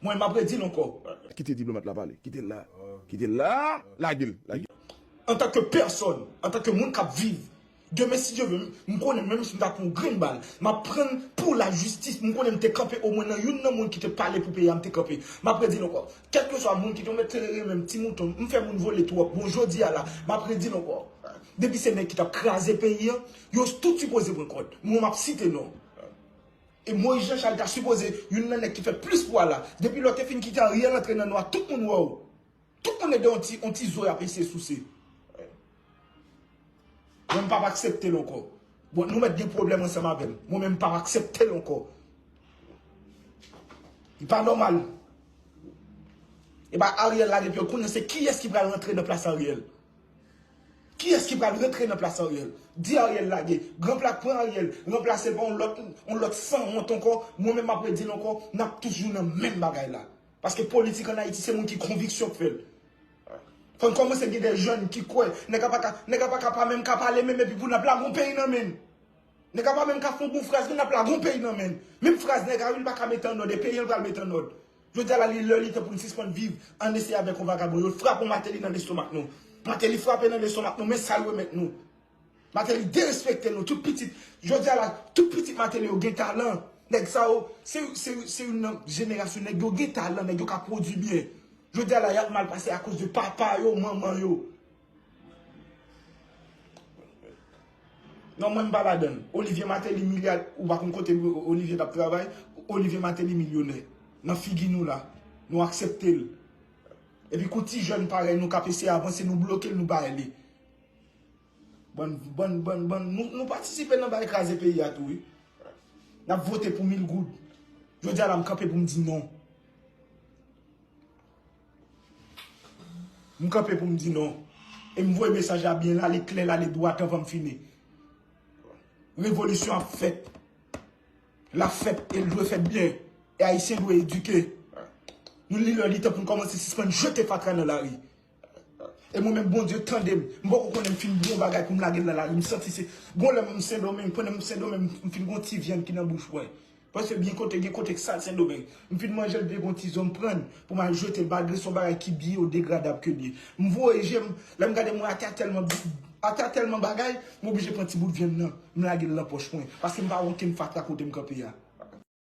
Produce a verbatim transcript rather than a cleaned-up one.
Mwen, m ap redi l ankò. Kite diplomat la pale. Kite l la. Kite l la. Lage l. Lage l. Antanke pèsòn, antanke moun k ap viv, demen, si Dye vle, m konnen menm si m ta pran yon grenn bal, m ap pran l pou lajistis. M konnen m te kanpe omwen nan youn nan moun ki te pale pou peyi a, m te kanpe. M ap redi l ankò. Kèlkeswa moun ki te mèt klere menm ti mouton, m fè moun vole twòp. Bon, jodi a la, m ap redi l ankò. Depi se nèg ki t ap kraze peyi a, yo tout sipoze pran kòd. Mwen, m ap site non. E Moïse Jean Charles ta sipoze youn nan nèg ki fè plis pwa la. Depi lè w te fin kite Ariel antre nan nwa, tout moun wè w. Tout moun ede yon ti, yon ti zo y ap eseye souse. Mwen, m p ap aksepte l ankò. Bon, nou mèt gen pwoblèm ansanm avè m. Mwen menm, m p ap aksepte l ankò. Li pa nòmal. E pa Ariel la depi yo konnen se kiyès ki pral rantre nan plas Ariel. Kiyès ki pral rantre nan plas Ariel? Di Ariel lage. Gran Plat pran Ariel, ranplase l pa yon lòt, yon lòt sanwont ankò. Mwen menm, m ap redi l ankò, n ap toujou nan menm bagay la. Paske politik ann Ayiti, se moun ki konviksyon k fè l. Fò n kòmanse gen de jèn ki kwè. Nèg la pa ka, nèg la pa ka pa menm ka pale menm, epi pou n ap lage yon peyi nan men n. Nèg la pa menm ka fè yon bon fraz, men n ap lage yon peyi nan men n. Menm fraz nèg la, wi, li pa ka mete annòd, e peyi an l pral mete annòd. Jodi a la, li lè li tan pou n sispann viv ann eseye avèk yon vagabon. Yo frape yon Martelly nan lestomak nou. Martelly frape nan lestomak nou, men sa l remèt nou. Martelly derespekte nou, tout pitit. Jodi a la, tout pitit Martelly yo gen talan. Nèg sa yo, se, se, se youn nan jenerasyon nèg yo gen talan, nèg yo ka pwodui byen. Jodi a la, y ap mal pase akoz de papa yo, manman yo. Non, mwen, m pa ladan l. Olivier Martelly milya, ou pa konn kote Olivier t ap travay, Olivier Martelly milyonè. Nan figi nou la, nou aksepte l. Epi kou ti jèn parèy nou k ap eseye avanse, nou bloke l, nou ba li. Bann, bann, bann, bann, nou, nou patisipe nan bay kraze peyi a tou, wi. N ap vote pou mil goud. Jodi a la, m kanpe pou m di non. M kanpe pou m di non. E m voye mesaj la byen, l ale klè, l ale dwat anvan m fini. Revolisyon ap fèt. L ap fèt e l dwe fèt byen. E Ayisyen dwe edike. Nou li lè li tan pou n kòmanse sispann jete fatra nan lari. E mwen menm, Bondye tande m. M poko konnen m fin bon bagay pou m lage l nan lari. M santi se, gon lè m Sendomeng, pandan m Sendomeng, m fin gon ti vyann ki nan bouch mwen. Paske gen kote, gen kote k sal Sendomeng. M fin manje l byen, gon ti zo m pran l pou m al jete l, malgre se yon bagay ki byodegradab ke l ye. M voye je m, lè m gade m wè atè a tèlman, atè a tèlman bagay, m oblije pran ti bout vyann nan, m lage l nan pòch mwen. Paske m pa wè okenn fatra kote m kanpe a.